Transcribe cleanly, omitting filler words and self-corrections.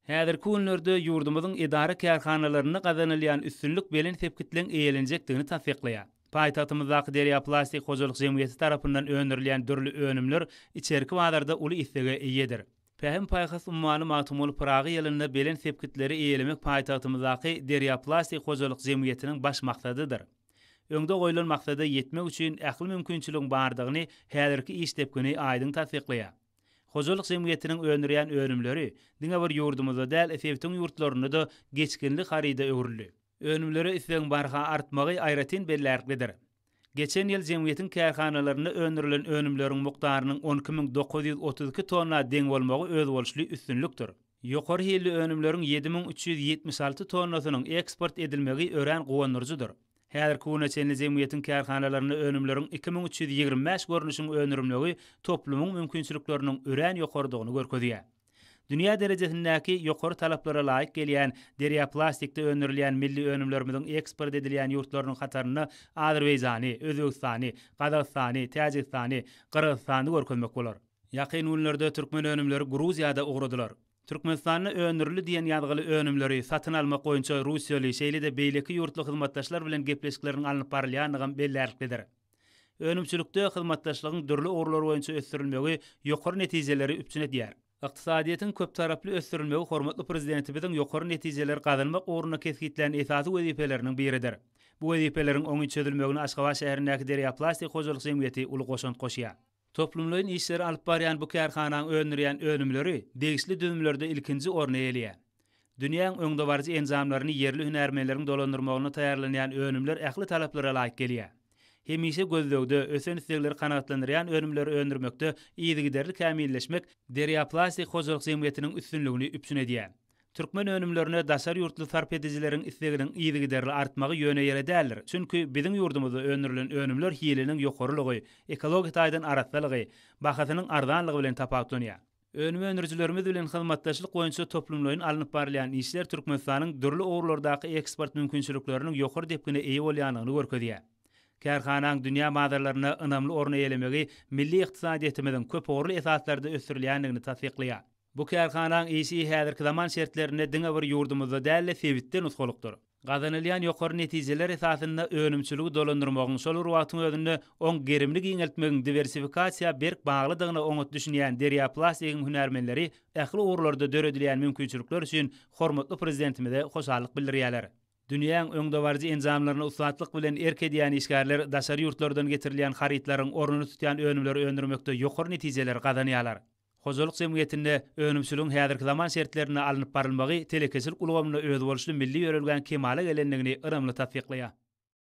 Häzirki günlerde ýurdumyzyň edara-kärhanalarynda gazanylýan üstünlik belent sepgitleň eýelenjekdigini tassyklaýar. Paýtagtymyzdaky Derýa Plastik hojalyk jemgyýeti tarapyndan öndürilýän dürli önümler içerki bazarda uly islege eýedir. Pähim-paýhas ummany Magtymguly Pyragy ýylynda belent sepgitleri eýelemek paýtagtymyzdaky Derýa Plastik hojalyk jemgyýetiniň baş maksadydyr. Öňde goýlan maksada ýetmek üçin ähli mümkinçiligiň bardygyny häzirki iş depgini aýdyň tassyklaýar. Hojalyk jemgyýetiniň öndürýän önümleri diňe bir ýurdumyzda däl, sebitiň ýurtlarynda-da geçginli haryda öwrüldi. Önümlere islegiň barha artmagy aýratyn bellärliklidir. Geçen ýyl jemgyýetiň kärhanalarynda öndürilen önümleriň mukdarynyň 12 932 tonna deň bolmagy özboluşly üstünlikdir. Ýokary hilli önümleriň 7376 tonnasynyň eksport edilmegi örän guwandyryjydyr. Häzirki güne çenli jemgyýetiň kärhanalarynda önümleriň 2325 görnüşiň öndürilmegi toplumyň mümkinçilikleriniň örän ýokarydygyny görkezýär. Dünýä derejesindäki ýokary talaplara laýyk gelýän Derýaplastikde öndürilýän milli önümlerimiziň eksport edilýän ýurtlarynyň hatarynda Azerbaýjany, Özbegistany, Gazagystany, Täjigistany, Gyrgyzystany görkezmek bolar. Ýakyn günlerde türkmen önümleri Gruziýa-da ugradylar. Türkmenistanda öndürildi diýen ýazgyly önümleri satyn almak boýunça russiýaly, şeýle-de beýleki ýurtly hyzmatdaşlar bilen gepleşikleriň alnyp barylýandygam bellärliklidir. Önümçilikde hyzmatdaşlygyň dürli ugurlar boýunça ösdürilmegi ýokary netijeleri üpjün edýär. Ykdysadyýetiň köptaraply ösdürilmegi hormatly Prezidentimiziň ýokary netijeleri gazanmak ugrunda kesgitlän esasy wezipeleriniň biridir. Bu wezipeleriň oňyn çözülmegine Aşgabat şäherindäki Derýaplastik hojalyk jemgyýeti uly goşant goşýar. Toplumlaýyn işleri alyp barýan bu kärhanaň öndürýän önümleri degişli düzümlerde ilkinji orny eýeleýär. Dünýäň öňdebaryjy enjamlaryny ýerli hünärmenleriň dolandyrmagynda taýýarlanýan önümler ähli talaplara laýyk gelýär. Hemişe gözlegde, ösen islegleri kanagatlandyrýan önümleri öndürmekde yzygiderli kämilleşmek Derýaplastik hojalyk jemgyýetiniň üstünligini üpjün edýär. Türkmen önümlerine daşary ýurtly sarp edijileriň isleginiň yzygiderli artmagy ýöne ýere däldir. Çünki biziň ýurdumyzda öndürilen önümler hiliniň ýokarylygy, ekologiýa taýdan arassalygy, bahasynyň arzanlygy bilen tapawutlanýar. Önüm öndürijilerimiz bilen hyzmatdaşlyk boýunça toplumlaýyn alnyp barylýan işler Türkmenistanyň dürli ugurlardaky eksport mümkinçilikleriniň ýokary depgine eýe bolýandygyny görkezýär. Kärhanaň dünýä bazarlarynda ynamly orun eýelemegi milli ykdysadyýetimiziň köpugurly esaslarda ösdürilýändigini tassyklaýar. Bu kärhanaň işi häzirki zaman şertlerinde diňe bir ýurdumyzda däl-de, sebitde nusgalykdyr. Gazanylýan ýokary netijeler esasynda önümçiligi dolandyrmagyň, şol bir wagtyň özünde oň gerimini giňeltmegiň diwersifikasiýa berk baglydygyna oňat düşünýän Derýaplastigiň hünärmenleri ähli ugurlarda döredilýän mümkinçilikler üçin hormatly Prezidentimize hoşallyk bildirýärler. Dünýäň öňdebaryjy enjamlaryna ussatlyk bilen erk edýän işgärler daşary ýurtlardan getirilýän harytlaryň ornuny tutýan önümleri öndürmekde ýokary netijeleri gazanýarlar. Hojalyk jemgyýetinde önümçiligiň häzirki zaman şertlerinde alnyp barylmagy telekeçilik ulgamynda özboluşly milli ýörelgäň kemala gelendigini ynamly tassyklaýar.